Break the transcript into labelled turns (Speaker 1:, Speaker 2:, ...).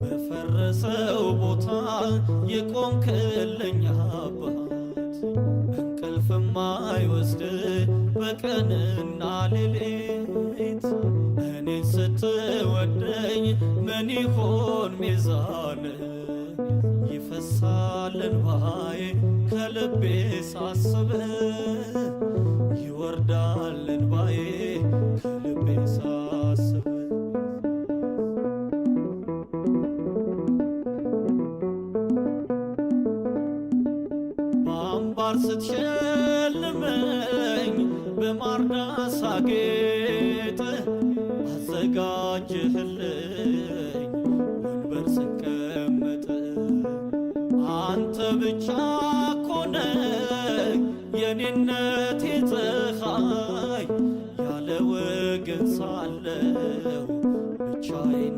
Speaker 1: በፈረሰው ቦታ የቆምክልኝ አባት፣ እንቅልፍ ማይወስድ በቀንና ሌሊት፣ እኔን ስትወደኝ ምን ይሆን ሚዛን? ይፈሳል እንባዬ ከልቤ ሳስብ፣ ይወርዳል እንባዬ ከልቤ ሳስብ። በአምባር ስትሸልመኝ በማርዳስ አጌጥ፣ አዘጋጅህልኝ ወንበር ስቀመጥ፣ አንተ ብቻ ኮነ የኔነት ፀሐይ፣ ያለ ወገን ሳለው ብቻዬን።